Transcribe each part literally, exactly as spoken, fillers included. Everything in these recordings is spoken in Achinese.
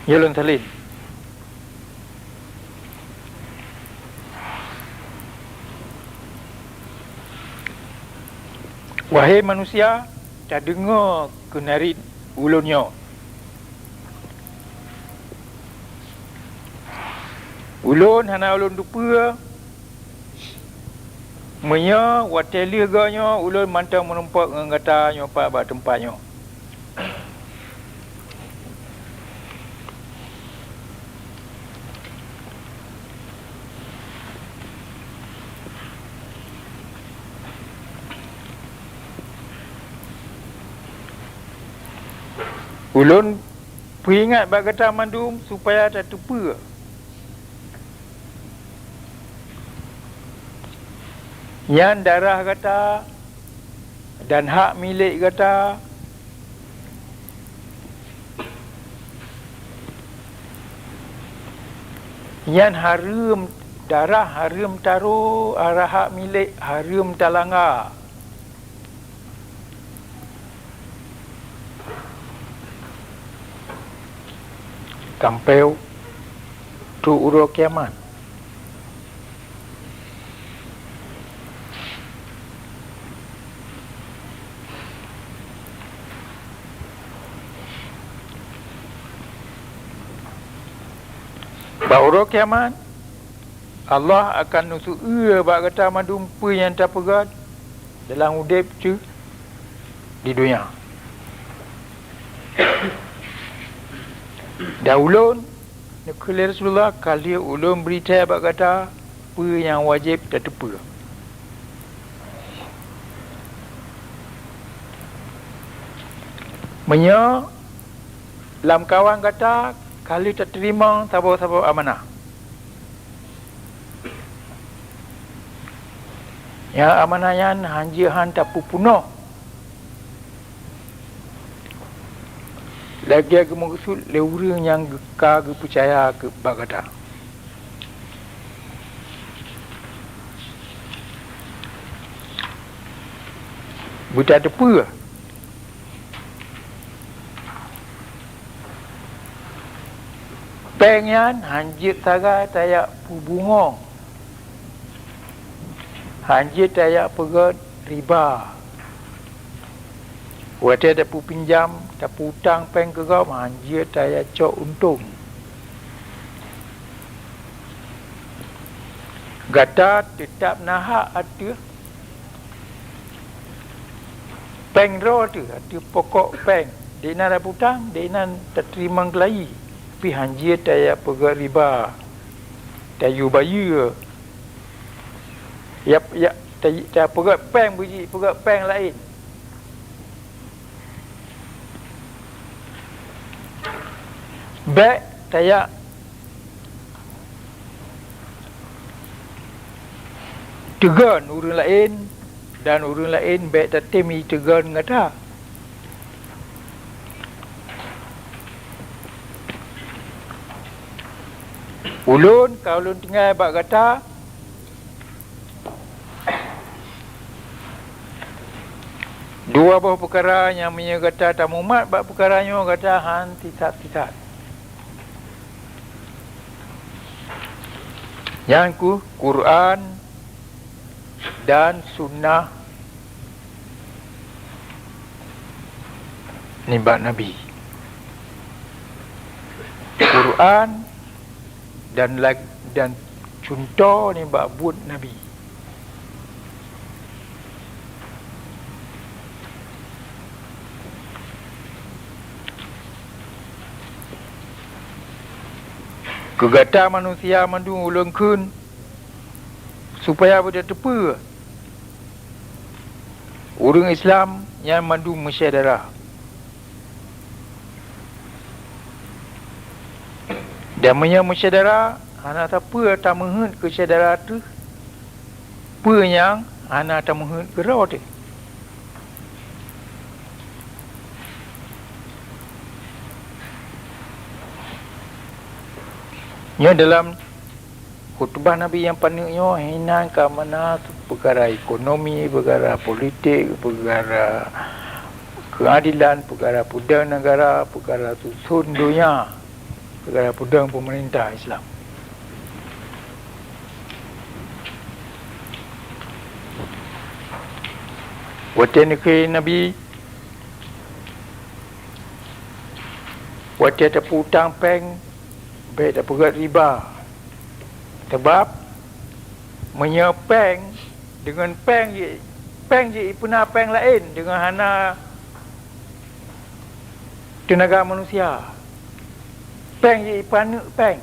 Nyoe lôn saleuem. Wahé manusia, tadeungoe keunarit ulôn nyoe. Ulôn hana ulôn teupeue meunyoe watée lheueh goe nyoe ulôn mantong meurumpok ngon gata nyoe pat bak teumpat nyoe. Ulôn peuingat bak gata mandum supaya tateupeue nyan darah gata dan hak milék gata, nyan hareuem, darah hareuem taroh, darah hak milék hareuem talangga. Sampoe trok uroe kiamat. Bak uroe kiamat, Allah akan neuseu'eue bak gata mandum peue nyang tapeugét dalam udeb teuh di donya. Dan ulôn, neukheun lé Rasulullah, ka lheueh ulôn bri that bak gata peue nyang wajéb tateupeue. Meunyoe lamkawan gata ka lheueh tateurimong saboh-saboh amanah, nyang amanah nyan hanjeuet han tapeupunoh lagée geumeukeusut lé ureuëng nyang geu-, ka geupeucaya keu bak gata. Beutateupeue, péng nyan hanjeuet sagai tajak peubungong, hanjeuet tajak peugét riba. Watée tapeupinjam, tapeuutang péng keu gob, hanjeuet tajak cok untông. Gata teutab na hak ateueh péng droe teuh, ateueh pokok péng. Dek na tapeutang, dek na tateurimong keulayi, pih hanjeuet tajak peugét riba, tayue bayeue. Ya, ya, ta-, tapeugét péng beuji, peugét péng laén. Bék tajak teugon ureuëng laén, dan ureuëng laén bék tatem jiteugon gata. Ulôn ka ulôn tinggai bak gata dua boh peukara nyang meunyoe gata tamumat bak peukara nyoe, gata han sisat-sisat. Nyan kheueh Quran dan Sunnah nibak Nabi. Quran dan lag-, dan cuntoh nibak buet Nabi. Keu gata manusia mandum ulôn kheun, supaya beutateupeue ureuëng Islam nyan mandum meusyedara. Dan meunyoe meusyedara hana sapeue tameuheuet keu syedara teuh, peue nyang hana tameuheuet keu droe teuh? Nyoe dalam khutubah Nabi nyang paneuk nyoe hinan ka meunan peukara ekonomi, peukara politik, peukara keuadilan, peukara peudong negara, peukara susun donya. Gara peudong peumeurintah Islam. Watée neukheun Nabi, watée tapeu-utang péng, bék tapeugét riba. Sabab, meunyoe péng, deungon péng jih, péng jih ipeuna péng laén, deungon hana teunaga manusia. Péng jih ipaneuk péng.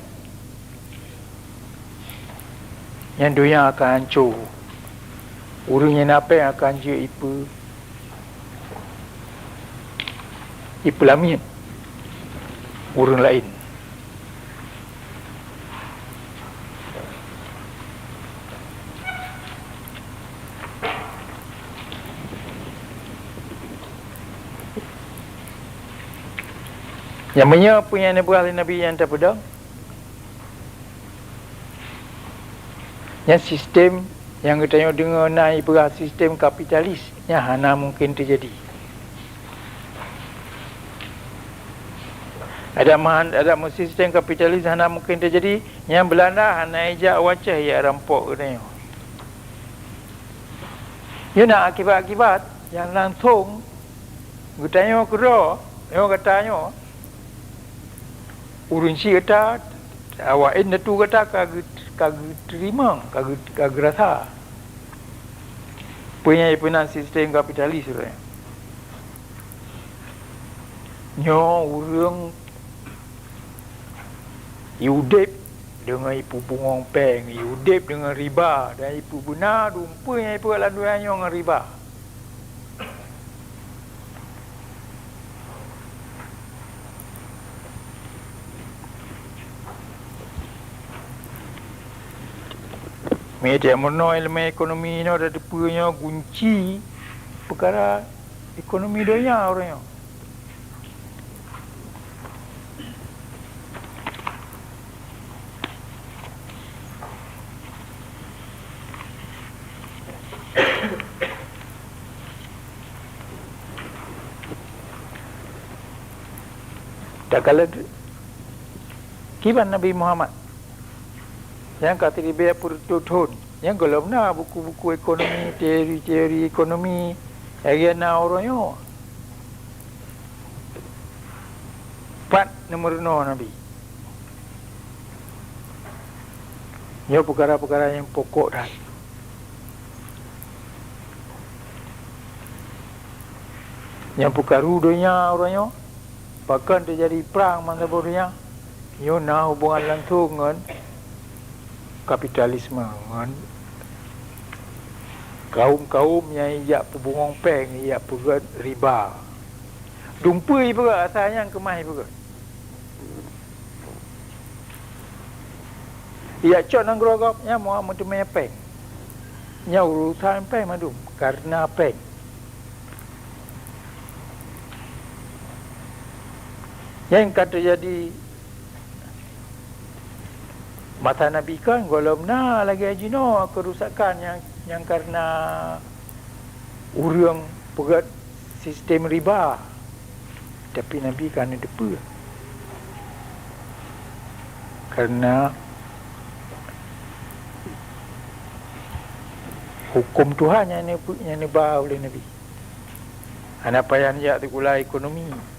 Nyan donya akan hanco. Ureuëng nyang na péng akan jeuet ipe-, ipeulamiet ureuëng laén. Nyang meunyoe peue nyang neupeugah lé Nabi nyan tapeudong, nyan sistem nyang geutanyoe deungoe na ipeugah sistem kapitalis, nyan hana mungken teujadi. Adak meuhan-, adak meusistem kapitalis hana mungken teujadi, nyan Beulanda hana ijak u Aceh ijak rampok geutanyoe. Nyoe na akibat-akibat nyang langsong geutanyoe keudroe, nyoe gata nyoe, ureuëng syiek gata, awak indatu gata ka geu-, ka geuteurimong, ka geu-, ka geurasa. Peue nyang ipeunan sistem kapitalis uroe nyoe. Nyoe ureuëng iudeb deungon ipeubungong péng, iudeb deungon riba, dan ipeubeuna dumpeue nyang ipeugét lam donya nyoe ngon riba. Meunyoe meurunoe ileumèe ekonomi nyoe tateupeue nyoe gunci peukara ekonomi donya uroe nyoe. Takalon kiban Nabi Muhammad nyang ka teuribèe peureutôh thôn, nyang gohlom na buku-buku ekonomi, teori-teori ekonomi, lagèe na uroe nyoe. Pat neumeurunoe Nabi. Nyoe peukara-peukara nyang pokok that. Nyang peukaru donya uroe nyoe, pakon teujadi prang ban saboh donya, nyoe na hubongan langsong ngon kapitalisme, ngon kawöm-kawöm nyang ijak peubungong péng, ijak peugét riba. Dumpeue ipeugét, asai nyan keumah ipeugét. Ijak cok nanggroe gob nyan meuteumèe péng. Nyan urusan péng mandum, kareuna péng. Nyang ka teujadi masa Nabi kon gohlom na lagèe jinoe keurusakan nyang, nyang kareuna ureuëng peugét sistem riba. Tapi Nabi ka neuteupeue. Kareuna huköm Tuhan nyang neupeu-, nyang neuba ulèh Nabi. Hana payah neujak sikula ekonomi.